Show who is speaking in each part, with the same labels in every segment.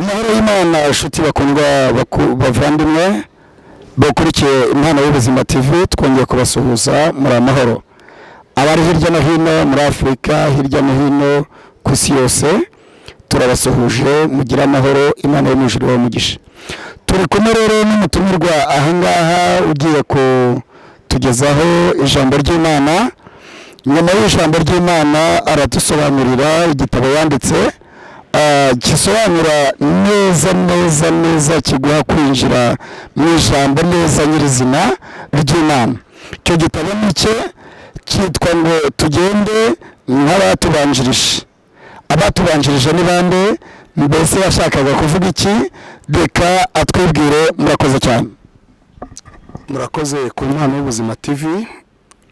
Speaker 1: Amahoro y'Imana nshuti bakundwa bavandimwe bakurikiye Impano y'Ubuzima TV, twongeye kubasuhuza muri amahoro. Abari hirya no hino muri Afurika, hirya no hino ku isi yose, turabasuhuje, mugira amahoro, Imana yo mu ijuru ibahe umugisha. Turi kumwe rero n'umutumirwa ahangaha ugiye kutugezaho ijambo ry'Imana. Nyuma y'ijambo ry'Imana aradusobanurira igitabo yanditse gisobanura neza neza neza, kiguha kwinjira mu ijambo neza nyirizina ry'Imana. Icyo gitabo ni cye cyitwa ngo tugende nk'abatubanjirije. Abatubanjirije ni bande? Mbese yashakaga kuvuga iki? Reka atwibwire. Murakoze cyane.
Speaker 2: Murakoze ku Mpano y'Ubuzima TV.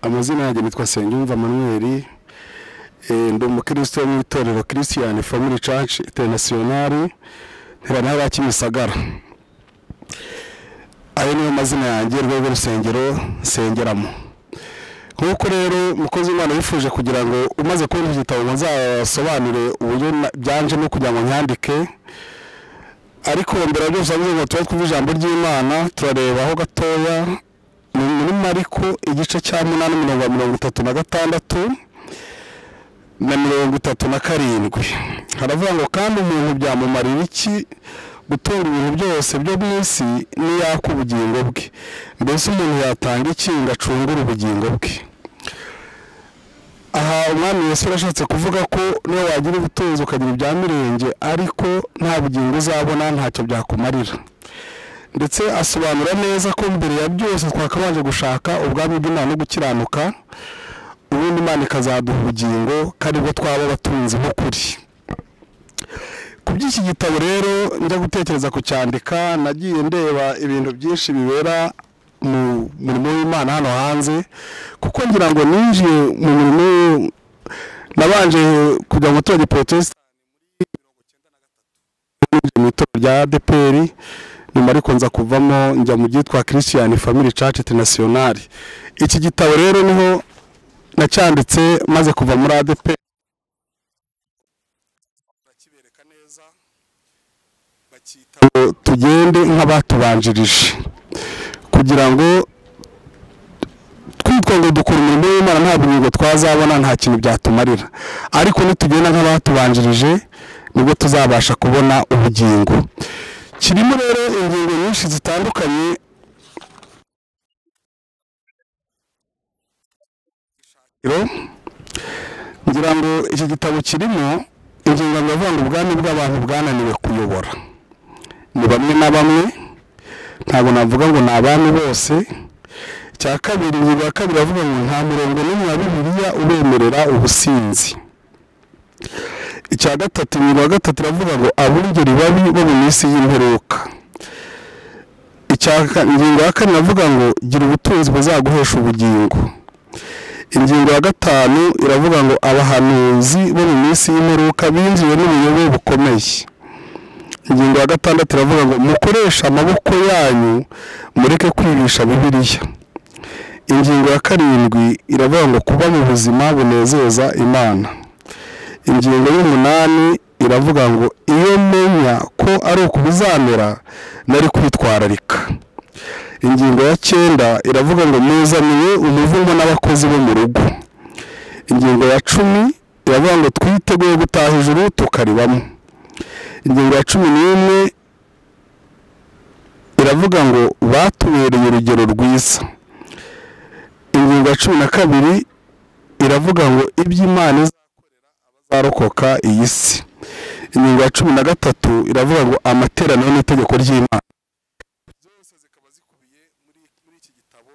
Speaker 2: Amazina yanjye nitwa Nsengiyumva Manuel, ndi umukristo mu itorero Christian Family Church International, nteranira Kimisagara. Ayo niyo mazina yanjye, rwego rusengero nsengeramo. Nkuko rero mukozi Imana yifuje kugira ngo umaze kubona igitabo nzasobanure uburyo byanje no kugira ngo nyandike, ariko mbere byose avuze ngo tuba twumva ijambo ry'Imana, turareba aho gatoya muri Mariko igice cya 8 mirongo 36 na 37. Haravuga ngo kandi umuntu byamumarira iki gutunga ibintu byose byo mu isi niyaka ubugingo bwe? Mbese umuntu yatanga iki ngo acungure ubugingo bwe? Aha Umwami Yesu yarashatse kuvuga ko niyo wagira ubutunzi ukagira ibya mirenge, ariko nta bugingo uzabona, ntacyo byakumarira. Ndetse asobanura neza ko mbere ya byose twakabanje gushaka ubwami bw'Imana no gukiranuka, ubundi Imana ikazaduha ubugingo, kandi bwo twaba abatunzi b'ukuri. Ku by'iki gitabo rero njya gutekereza kucyandika, nagiye ndeba ibintu byinshi bibera mu murimo w'Imana hano hanze, kuko ngira ngo ninjiye mu murimo, nabanje kujya mu muturage protestant mu itorero rya ADEPR, nyuma ariko nza kuvamo njya mu byitwa Christian Family Church International. Iki gitabo rero niho nacyanditse maze kuva muri ADEPR. Bakibereka neza, bakita tugende nk'abatubanjirije, kugira ngo twitwa ngo dukora umurimo w'Imana nta bugingo twazabona, nta kintu byatumarira, ariko nitugenda nk'abatubanjirije nibwo tuzabasha kubona ubugingo. Kirimo rero ingingo nyinshi zitandukanye. Ngira ngo iki gitabo kirimo ingingo ndavuga ngo ubwami bw'abantu bwananiwe kuyobora. Ni bamwe na bamwe, ntabwo navuga ngo ni abami bose. Icya kabiri, ingingo ya kabiri avuga ngo nta murongo n'umwe wa Bibiliya ubemerera ubusinzi. Icya gatatu, ingingo ya gatatu iravuga ngo abungeri babi bo mu minsi y'imperuka. Ingingo ya kane iravuga ngo gira ubutunzi buzaguhesha ubugingo. Ingingo ya gatanu iravuga ngo abahanuzi bo mu minsi y'imperuka binjiwe n'ubuyobe bukomeye. Ingingo ya gatandatu iravuga ngo mukoreshe amaboko yanyu mureke kwibisha Bibiliya. Ingingo ya karindwi iravuga ngo kuba mu buzima bunezeza Imana. Ingingo y'umunani iravuga ngo iyo menya ko ari uku bizamera nari kwitwararika. Ingingo ya 9 iravuga ngo muzaniye umuvumo n'abakozi bo mu rugo. Ingingo ya 10 iravuga ngo twiteguye gutaha ijuru tukaribamo. Ingingo ya 11 iravuga ngo batubereye urugero rwiza. Ingingo ya 12 iravuga ngo iby'Imana izakorera abazarokoka iyi si. Ingingo ya 13 iravuga ngo amateraniro n'itegeko ry'Imana. Zose zikaba zikubiye muri iki gitabo.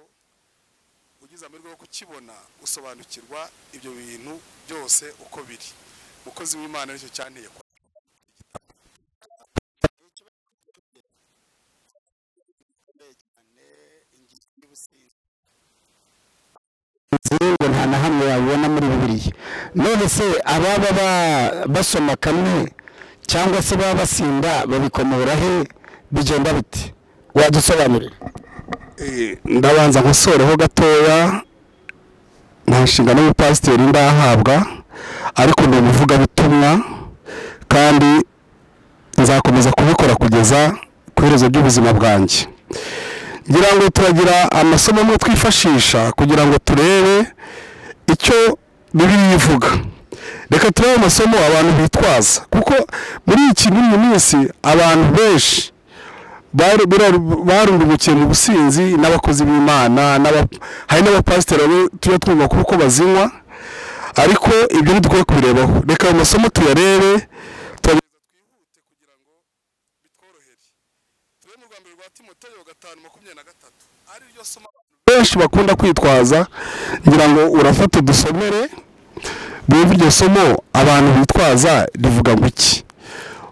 Speaker 2: Ugize amahirwe yo kukibona usobanukirwa ibyo bintu byose uko biri. Mukozi w'Imana nicyo cyanteye kwa
Speaker 1: ngo nta na hamwe wabibona muri Bibiliya. None se ababa basoma kamwe cyangwa se baba basinda babikomora he? Bigenda bite? Wadusobanurira.
Speaker 2: Ndabanza nkosoreho gatoya, nta nshingano y'ubupasiteri ndahabwa, ariko ndi umuvugabutumwa kandi nzakomeza kubikora. nzabikora kugeza ku iherezo ry'ubuzima bwanjye. Ngira ngo turagira amasomo amwe twifashisha kugira ngo turebe icyo Bibiliya ivuga. Reka turebe amasomo abantu bitwaza, kuko muri iki minsi abantu benshi barungukiye mu businzi n'abakozi b'Imana, hari n'abapasiteri tujya twumva kuko bazinywa, ariko ibyo ntidukwiye kubirebaho. Reka ayo masomo tuyarebe, twihute kugira ngo bitworohere. Turebe mu rwambere rwa Timoteyo 5:23, ari ryo somo benshi bakunda kwitwaza. Ngira ngo urafata dusomere bumve iryo somo abantu bitwaza rivuga ngo iki.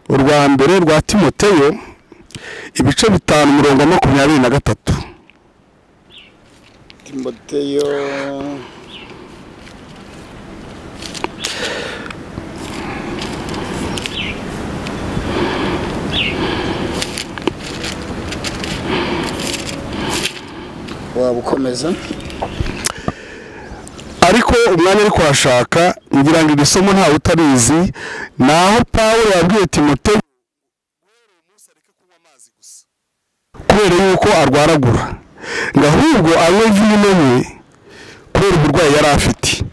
Speaker 2: Urwa mbere rwa Timoteyo ibice 5 umurongo 23.
Speaker 1: Timoteyo wabukomeza.
Speaker 2: Ariko umwanya ari kwashaka, ngira ngo iri somo ntawe utarizi, naho Pawulo yabwiye Timoteyo kubera yuko arwaragura, ngo ahubwo anywe vino nke kubera uburwayi yari afite.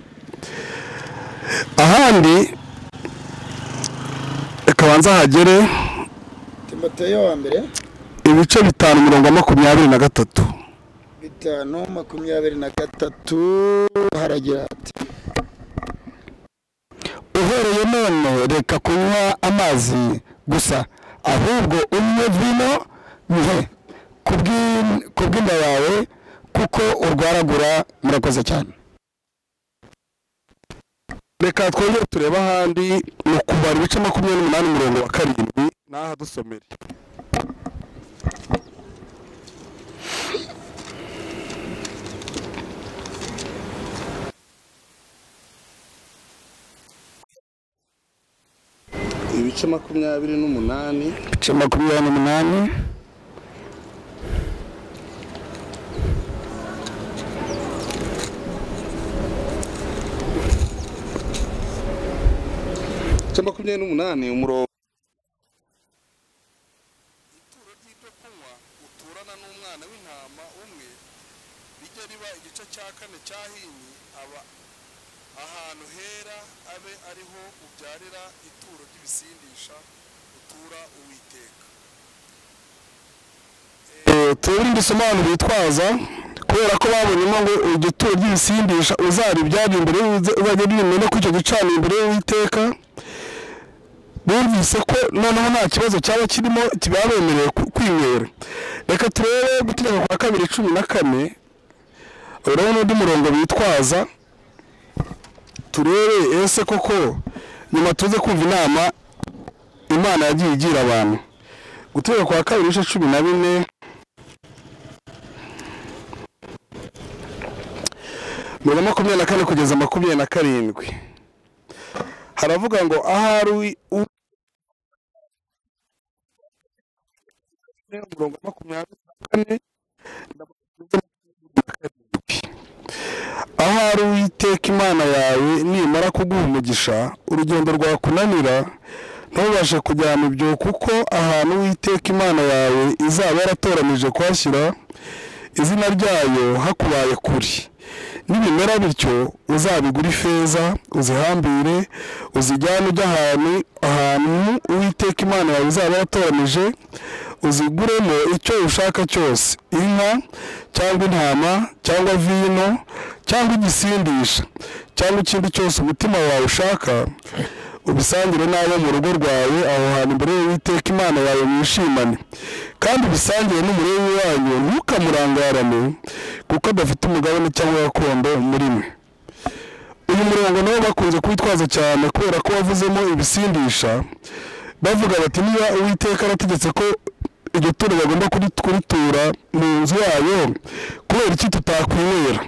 Speaker 2: Ahandi reka banza hagere
Speaker 1: Timoteyo wa mbere
Speaker 2: ibice 5 umurongo 23.
Speaker 1: 5:23 haragira ati: uhereye none reka kunywa amazi gusa, ahubwo unywe vino nke kubw'inda yawe, kuko urwaragura. Murakoze cyane.
Speaker 2: Reka twongere turebe ahandi mu Kubara ibice 28 umurongo wa 7, n'aha dusomere. Ibice 28,
Speaker 1: ibice 28,
Speaker 2: ibice 28 umurongo. Ituro ry'ibyo kunywa uturana n'umwana w'intama umwe rijya riba igice cya 4 cya hini, aba ahantu hera abe ariho ubyarira ituro ry'ibisindisha utura Uwiteka. Turinde isomo abantu bitwaza kubera ko babonyemo ngo igituro ry'ibisindisha uzaribyara imbere uzajya rimena ku icyo gicaniro imbere y'Uwiteka. Bumvise ko noneho nta kibazo cyaba kirimo kibabemereye kwinywera. Reka turebe Gutegeka kwa kabiri 14, urabona undi murongo bitwaza, turebe ese koko nyuma tuze kumva inama Imana yagiye igira abantu. Gutegeka kwa kabiri 14 mirongo 24 kugeza 27, haravuga ngo ahari umurongo 24, ahari Uwiteka Imana yawe nimara kuguha umugisha, urugendo rwakunanira ntubashe kujyana ibyo, kuko ahantu Uwiteka Imana yawe izaba yaratoranije kuhashyira izina ryayo hakubaye kure. Nibimera bityo uzabigura ifeza, uzihambire, uzijyane ujya ahantu Uwiteka Imana yawe izaba yaratoranije, uziguremo icyo ushaka cyose, inka cyangwa intama cyangwa vino cyangwa igisindisha cyangwa ikindi cyose umutima wawe ushaka, ubisangire n'abo mu rugo rwawe aho hantu imbere y'Uwiteka Imana yawe mwishimane, kandi ubisangire n'umulewi wanyu, ntukamurangarane kuko adafite umugabane cyangwa gakondo muri mwe. Uyu murongo nawo bakunze kwitwaza cyane kubera ko wavuzemo ibisindisha, bavuga bati niba Uwiteka arategetse ko iryo turo bagomba kuritura mu nzu yayo, kubera iki tutakwinywera?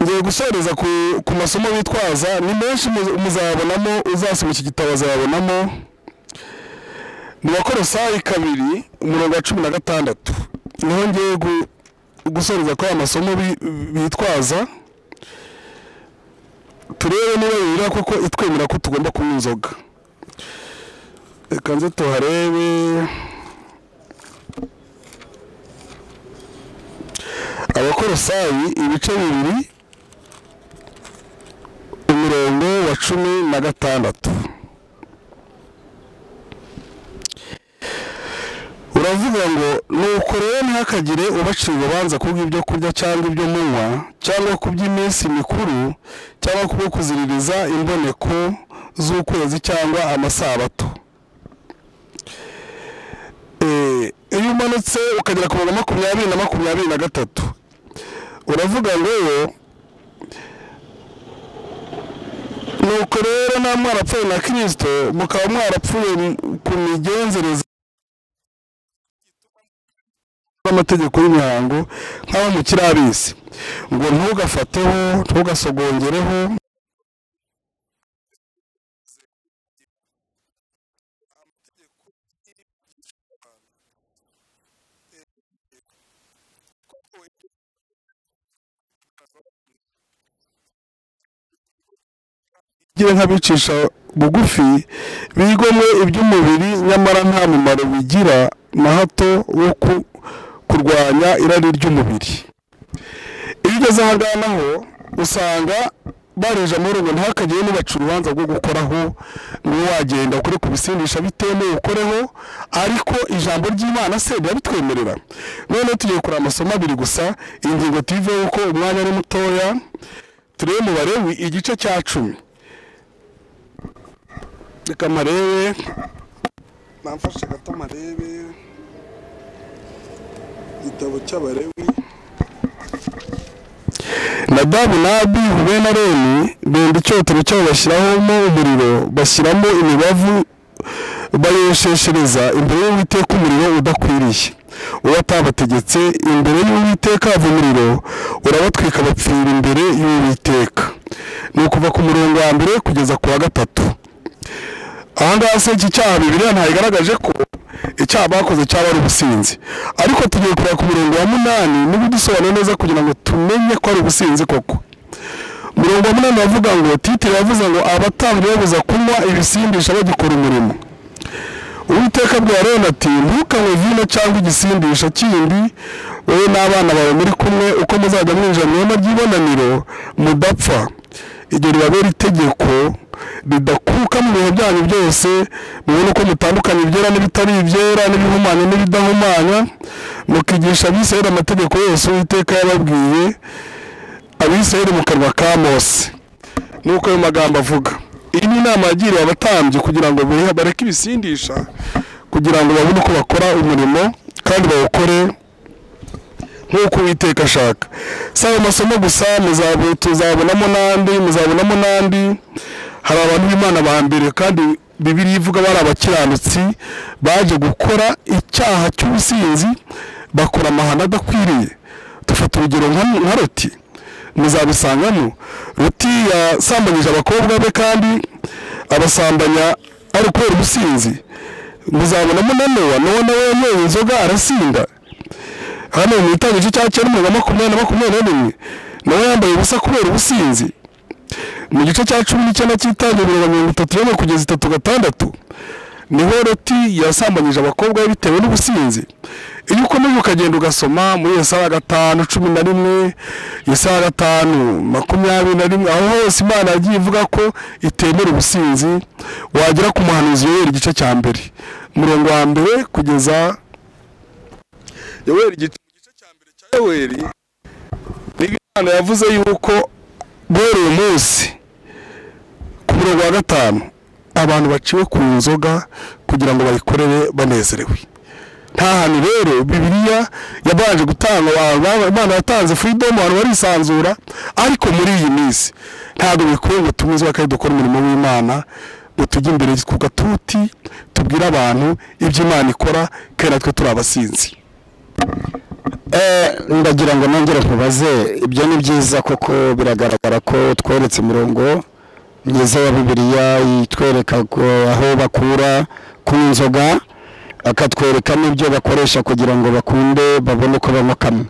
Speaker 2: Ngiye gusoreza ku masomo bitwaza, ni menshi muzayabonamo, uzasoma iki gitabo azayabonamo. Mu Bakolosayi 2 umurongo wa 16 niho ngiye gusoreza ko aya masomo bitwaza, turebe niba Bibiliya koko itwemera ko tugomba kunywa inzoga. Reka nze tuharebe. Abakolosayi ibice 2 umurongo wa 16 uravuga ngo nuko rero ntihakagire ubacira urubanza kubw'ibyo kurya cyangwa ibyo munywa cyangwa ku by'iminsi mikuru cyangwa kubwo kuziririza imboneko z'ukwezi cyangwa amasabato. Iyo umanutse ukagera ku murongo 20 na 23 uravuga ngo nuko rero namwe mwarapfuye na Kristo mukaba mwarapfuye ku migenzereze y'amategeko y'imihango nk'abo mukiri ab'isi, ngo ntugafateho, ntugasogongereho, nk'abicisha bugufi bigomwe iby'umubiri nyamara nta mumaro bigira na hato wo kurwanya irari ry'umubiri. Iyo ugeze aha ngaha naho usanga barije amahoro ngo ntihakagire n'ubaca urubanza rwo gukoraho, ngo wagenda ukore ku bisindisha bitemewe ukoreho, ariko ijambo ry'Imana se rirabitwemerera. None tugiye kureba amasomo abiri gusa, ingingo tuyiveho kuko umwanya ni mutoya. Turebe mu Balewi igice cya 10. Reka marebe, namfashe gato marebe igitabo cy'Abalewi. Nadabu na Abihu bene Aroni benda icyotero cyabo bashyiramo umuriro, bashyiramo imibavu bayosheshereza imbere y'Uwiteka umuriro udakwiriye. Uwo atabategetse imbere y'Uwiteka hava umuriro urabatwika bapfira imbere y'Uwiteka. Ni ukuva ku murongo wa 1 kugeza ku wa 3. Aha ngaha se iki cyaha Bibiliya ntayigaragaje ko icyaha bakoze cyaba ari ubusinzi, ariko tugiye kureba ku murongo wa 8 niba udusobanura neza kugira ngo tumenye ko ari ubusinzi koko. Umurongo wa 8 bavuga ngo titire yavuze ngo abatambyi babuza kunywa ibisindisha bagikora umurimo. Uwiteka abwira Aroni ati ntukanywe vino cyangwa igisindisha kindi, wowe n'abana bawe muri kumwe, uko muzajya mwinjira mu ihema ry'ibonaniro mudapfa. Iryo ribabera itegeko ridakuka mu bihe byanyu byose, mubone uko mutandukanya ibyera n'ibitari ibyera, n'ibihumanya n'ibidahumanya, mukigisha Abisirayeli amategeko yose Uwiteka yababwiye Abisirayeli mu kanwa ka Mose. Nuko ayo magambo avuga. Iyi ni inama yagiriwe abatambyi kugira ngo bareke ibisindisha, kugira ngo babone uko bakora umurimo kandi bawukore nk'uko Uwiteka ashaka. Si ayo masomo gusa, tuzabonamo n'andi, muzabonamo n'andi. Hari abantu b'Imana ba mbere kandi Bibiliya ivuga bari abakiranutsi baje gukora icyaha cy'ubusinzi, bakora amahano adakwiriye. Dufata urugero nka Loti, muzabisangamo. Loti yasambanyije abakobwa be kandi abasambanya ari ukubera ubusinzi. Muzabonamo na Nowa, Nowa nawe yanyoye inzoga arasinda. Hano mu itangiriro cya 9 umurongo wa 20 na 21 nawe yambaye ubusa kubera ubusinzi. Mu gice cya 19 cy'itangiriro 31 kugeza 36 niho Loti yasambanyije abakobwa be bitewe n'ubusinzi. Iyo ukomeje ukagenda ugasoma muri Yesaya 5:11, Yesaya 5:21, aho hose Imana yagiye ivuga ko itemera ubusinzi. Wagera ku muhanuzi Yoweri igice cya 1 umurongo wa 1 kugeza Yoweri igice cya 1 cya Yoweri, niba Imana yavuze yuko guhera uyu munsi ku murongo wa 5 abantu baciwe ku nzoga kugira ngo bayikorere banezerewe. Nta hantu rero Bibiliya yabanje gutanga, Imana yatanze freedom, abantu barisanzura, ariko muri iyi minsi ntabwo bikwiye ngo tunywe inzoga kandi dukore umurimo w'Imana, ngo tujye imbere ku gatuti tubwire abantu ibyo Imana ikora kandi natwe turi abasinzi.
Speaker 1: Ndagira ngo nongere nkubaze, ibyo ni byiza koko, biragaragara ko tweretse imirongo myiza ya Bibiliya itwereka aho bakura kunywa inzoga, akatwereka n'ibyo bakoresha kugira ngo bakunde babone uko banywa kamwe.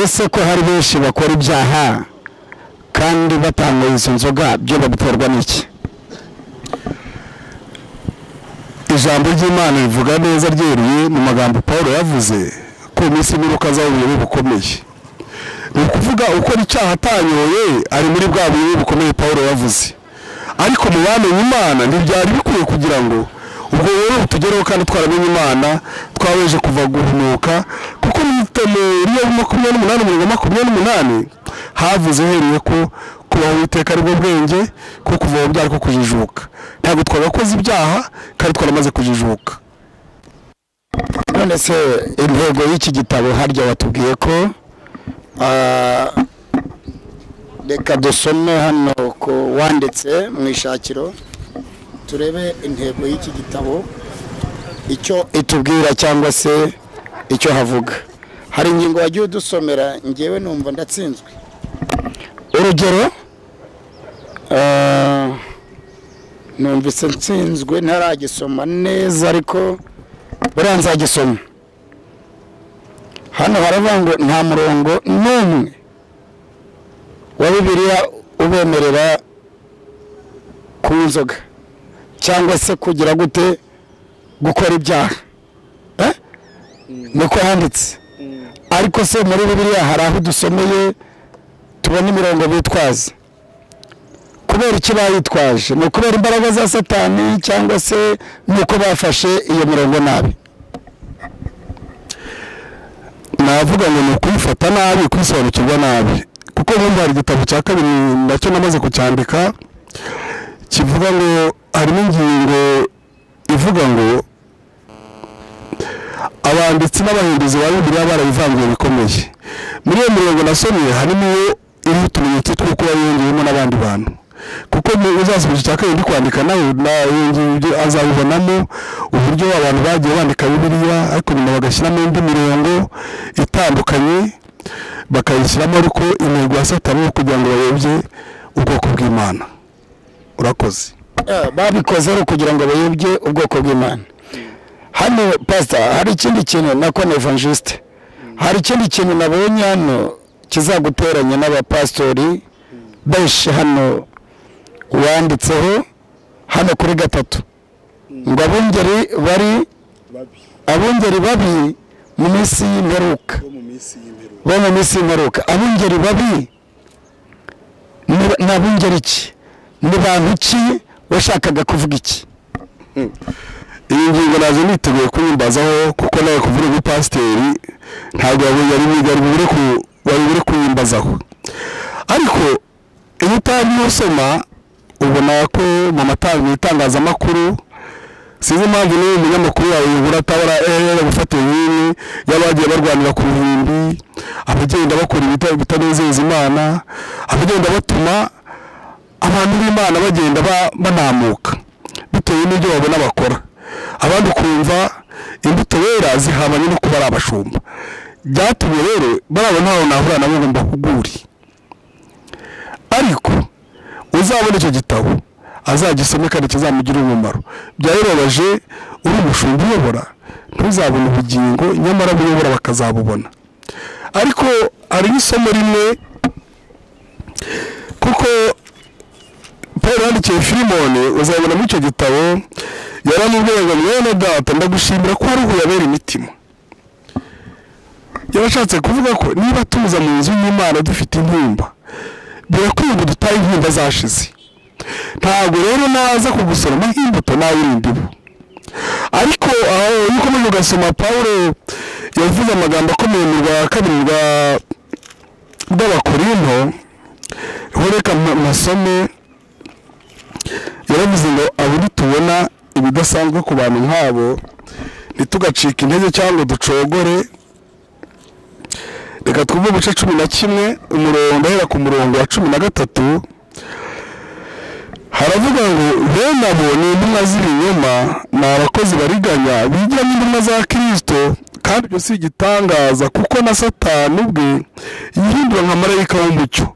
Speaker 1: Ese ko hari benshi bakora ibyaha kandi batanyweye izo nzoga, byo babiterwa n'iki?
Speaker 2: Ijambo ry'Imana rivuga neza ryeruye mu magambo Paul yavuze ko iminsi y'imperuka hazabaho ubuyobe bukomeye. Ni ukuvuga ukora icyaha atanyoye ari muri bwa buyobe bukomeye Paul yavuze. Ariko mu bamenye Imana ntibyari bikwiye kugira ngo ubwo rero tugereho kandi twaramenye Imana, twabeje kuva guhumuka, kuko muri 28:28 havuze hereye ko kubaho Uwiteka ari bwo bwenge, ko kuva mu byaha ko kujijuka. Ntabwo twagakoze ibyaha kandi twaramaze kujijuka.
Speaker 1: None se intego y'iki gitabo harya watubwiye ko reka dusome hano ko wanditse mu ishakiro, turebe intego y'iki gitabo icyo itubwira cyangwa se icyo havuga. Hari ingingo wagiye udusomera ngewe numva ndatsinzwe. Urugero numvise nsinzwe ntaragisoma neza, ariko buriya nzagisoma. Hano haravuga ngo nta murongo n'umwe wa Bibiliya ubemerera kunywa inzoga cyangwa se kugira gute gukora ibyaha, niko handitse. Ariko se muri Bibiliya hari aho dusomeye tubona imirongo bitwaza? Kubera iki bayitwaje? Ni ukubera imbaraga za Satani cyangwa se nuko bafashe iyo mirongo nabi?
Speaker 2: Navuga ngo ni ukuyifata nabi, kuyisobanukirwa nabi. Kuko nk'ubu hari igitabo cya kabiri nacyo namaze kucyandika kivuga ngo harimo ingingo ivuga ngo abanditsi n'abahinduzi ba Bibiliya barabivanguye bikomeye. Muri iyo mirongo nasomye harimo iriho utumenyetso tw'uko yongeyemo n'abandi bantu, kuko uzasoma icya kabiri ndi kwandika nawe azabibonamo uburyo abantu bagiye bandika Bibiliya ariko nyuma bagashyiramo indi mirongo itandukanye bakayishyiramo, ariko intego ya Satani kugira ngo bayobye ubwoko bw'Imana. Urakoze.
Speaker 1: Babikoze ari kugira ngo bayobye ubwoko bw'Imana. Hano pastor, hari ikindi kintu nako na evangeliste, hari ikindi kintu nabonye hano kizaguteranya n'abapastori benshi. Hano wanditseho hano kuri 3 ngo abungeri bari abungeri babi mu minsi y'imperuka, bo mu minsi y'imperuka. Abungeri babi ni abungeri ki? Ni bantu ki? Washakaga kuvuga iki?
Speaker 2: Iyi ngingo naje niteguye kuyimbazaho, kuko nawe kuvuga ubupasiteri ntabwo yari buri kuyimbazaho. Ariko iyo utangiye usoma ubona ko mu itangazamakuru, sinzi impamvu n'uyu munyamakuru wawe yubura atabara gufata ibintu y'abagiye barwanira ku ruhimbi, abagenda bakora ibitanezeza Imana, abagenda batuma abantu b'Imana bagenda banamuka bitewe n'ibyo babona bakora. Abandi ukumva imbuto wera zihabanye no kuba ari abashumba. Byatumye rero barabo ntaho nahura nabo ngo mbahugure. Ariko uzabona icyo gitabo azagisome kandi kizamugirira umumaro. Byababaje uri umushumba uyobora ntuzabona ubugingo, nyamara abuyobora bakazabubona. Ariko hari isomo rimwe, kuko Paul yandikiye Filimoni, uzabona muri icyo gitabo yaramubwiye ngo mwene data ndagushimira ko waruhuye abera imitima. Yarashatse kuvuga ko niba tuza mu nzu y'Imana dufite intimba, birakwiye ngo dutahe intimba zashize. Ntabwo rero naza kugusoroma nk'imbuto nawe uri imbibu. Ariko aho iyo ukomeje ugasoma Paul yavuze amagambo akomeye mu rwa kabiri rw'Abakorinto, reka masome. Yaravuze ngo abo tubona ibidasanzwe ku bantu nk'abo ntitugacike intege cyangwa ducogore. Reka twumve ubuce 11 umurongo, ndahera ku murongo wa 13. Haravuga ngo bene abo ni intumwa z'ibinyoma, ni abakozi bariganya bigiramo intumwa za Kristo, kandi ibyo si igitangaza kuko na Satani ubwe yihindura nka marayika w'umucyo.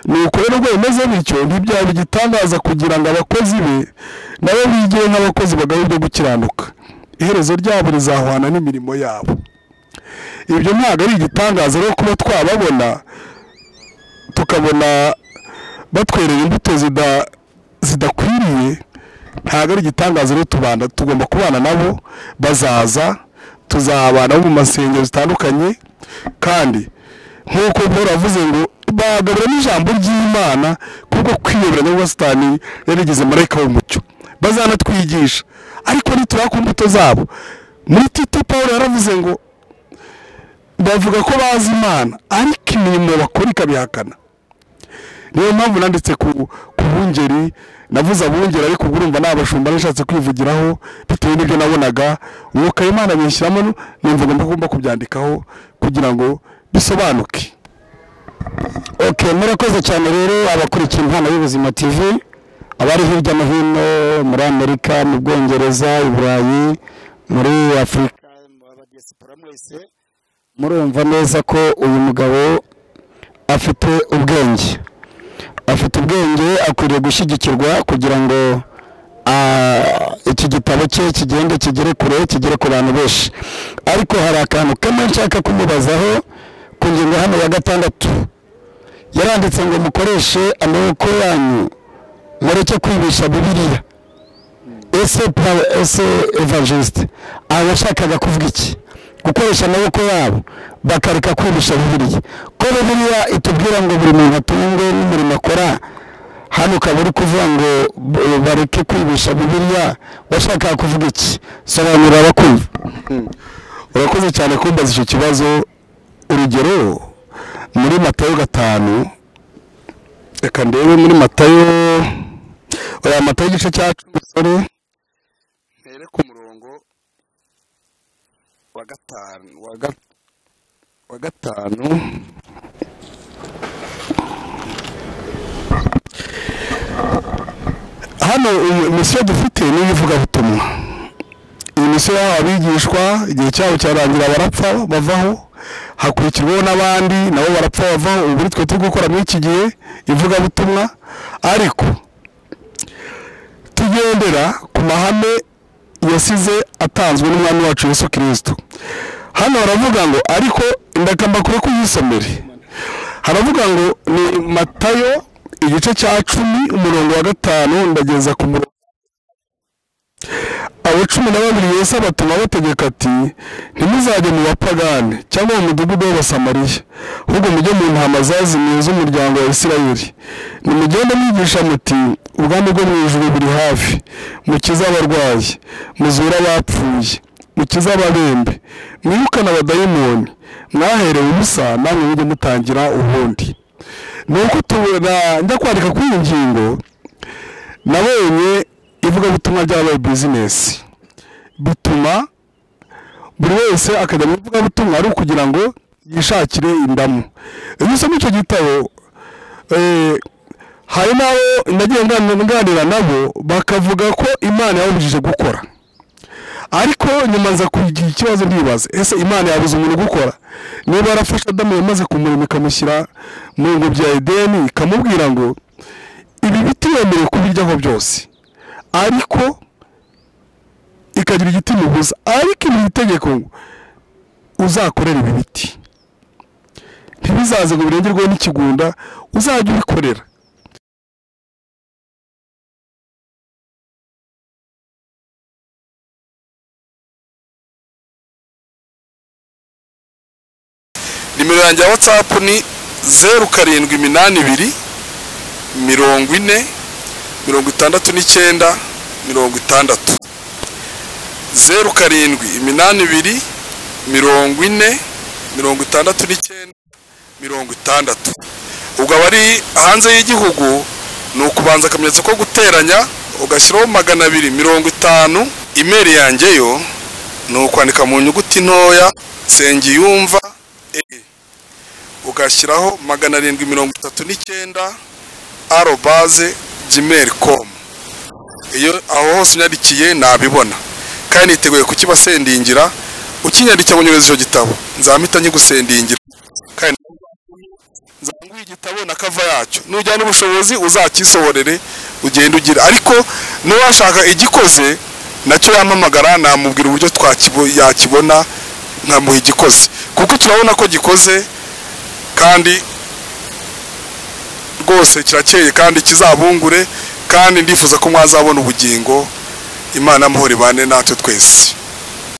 Speaker 2: Nuko rero ubwo bimeze bityo ntibyaba igitangaza kugira ngo abakozi be nabo bigire nk'abakozi bagaba ibyo gukiranuka, iherezo ryabo rizahwana n'imirimo yabo. Ibyo ntabwo ari igitangaza rero kuba twababona tukabona batwerera imbuto zidakwiriye, Ntabwo ari igitangaza rero, tubana, tugomba kubana nabo, bazaza, tuzabana mu masengero zitandukanye. Kandi nk'uko Paul avuze ngo bagabura n'ijambo ry'Imana kuko kwiyoberanya kwa Satani yarigeze marayika w'umucyo, bazanatwigisha ariko nituraka ku mbuto zabo. Muri Tito Paul yaravuze ngo bavuga ko bazi Imana ariko imirimo bakora ikabihakana. Niyo mpamvu nanditse ku bungeri, navuze abungeri ariko urumva n'abashumba nashatse kwivugiraho bitewe n'ibyo nabonaga. Umwuka w'Imana binshyiramo, numva ngomba kubyandikaho kugira ngo bisobanuke.
Speaker 1: Okay, murakoze cyane rero abakurikiye Impano y'Ubuzima TV, abari hirya no hino muri Amerika, mu Bwongereza, i Burayi, muri Afurika, abadiaspora mwese murumva neza ko uyu mugabo afite ubwenge, afite ubwenge, akwiriye gushyigikirwa kugira ngo iki gitabo cye kigende kigere kure, kigere ku bantu benshi. Ariko hari akantu kamwe nshaka kumubazaho ku ngingo hano ya 6. Yaranditse ngo mukoreshe amaboko yanyu mureke kwibisha Bibiliya. Ese evangeliste abashakaga kuvuga iki? Gukoresha amaboko yabo bakareka kwibisha Bibiliya. Ko Bibiliya itubwira ngo buri muntu atungwe n'umurimo akora, hano ukaba uri kuvuga ngo bareke kwibisha Bibiliya, washakaga kuvuga iki? Sobanura abakumva.
Speaker 2: Urakoze cyane kumbaza icyo kibazo. Urugero muri Matayo 5, reka ndebe muri Matayo, oya Matayo igice cya 10, sorry, ntere ku murongo wa 5 wa 5. Hano misiyo dufite ni ivugabutumwa. Iyi misiyo y'aba bigishwa igihe cyabo cyarangira barapfa bavaho, hakurikirwaho n'abandi nabo barapfa bavaho. Ubu twe turi gukora muri iki gihe ivugabutumwa, ariko tugendera ku mahame yasize atanzwe n'Umwami wacu Yesu Kristo. Hano haravuga ngo, ariko ndakambakure kuyisomere, haravuga ngo ni Matayo igice cya 10 umurongo wa 5 ndageza ku murongo. Abo 12 Yesu abatuma bategeka ati ntimuzajye mu bapagani cyangwa mu mudugudu w'Abasamariya, ahubwo mujye mu ntama zazimiye z'umuryango wa Isirayeli. Nimugende mwigisha muti ubwami bwo mu ijuru buri hafi, mukize abarwayi, muzure abapfuye, mukize ababembe, mwirukane abadayimoni, mwaherewe ubusa namwe mujye mutangira ubundi. Nuko tubona njya kwandika kuri iyi ngingo, nabonye ivugabutumwa ryabaye business, bituma buri wese akajya mu ivugabutumwa ari ukugira ngo yishakire indamu. Iyo usoma icyo gitabo, hari n'abo nagiye nganira nabo bakavuga ko Imana yababujije gukora, ariko nyuma nza kugira ikibazo ndibaza, ese Imana yabuze umuntu gukora? Niba yarafashe Adamu yamaze kumurema ikamushyira mu ngobyi ya Edeni, ikamubwira ngo ibi biti wemerewe kubiryaho byose, ariko ikagira igiti mubuza, ariko ibi itegeko ngo uzakorera ibi biti ntibizaze ngo birengerweho n'ikigunda, uzajya ubikorera. Nimero yanjye ya WhatsApp ni 0782 40 69 60. 0782 40 69 60. Ubwo abari hanze y'igihugu ni ukubanza akamenyetso ko guteranya ugashyiraho 250. Email yanjye yo ni ukwandika mu nyuguti ntoya Nsengiyumva e, ugashyiraho 739 @gmail.com. Iyo aho hose unyandikiye nabibona, kandi niteguye kukibasendingira. Ukinyandikira ngo nyohereze icyo gitabo, nzamita nkigusendingira, kandi nzanguha igitabo na kava yacyo. Nujyana ubushobozi uzakisohorere ugende ugira, ariko n'uwashaka igikoze nacyo yampamagara, namubwira uburyo yakibona nkamuha igikoze, kuko turabona ko gikoze kandi rwose kirakeye kandi kizabungure.
Speaker 3: Kandi ndifuza ko mwazabona ubugingo. Imana amahoro ibane natwe twese.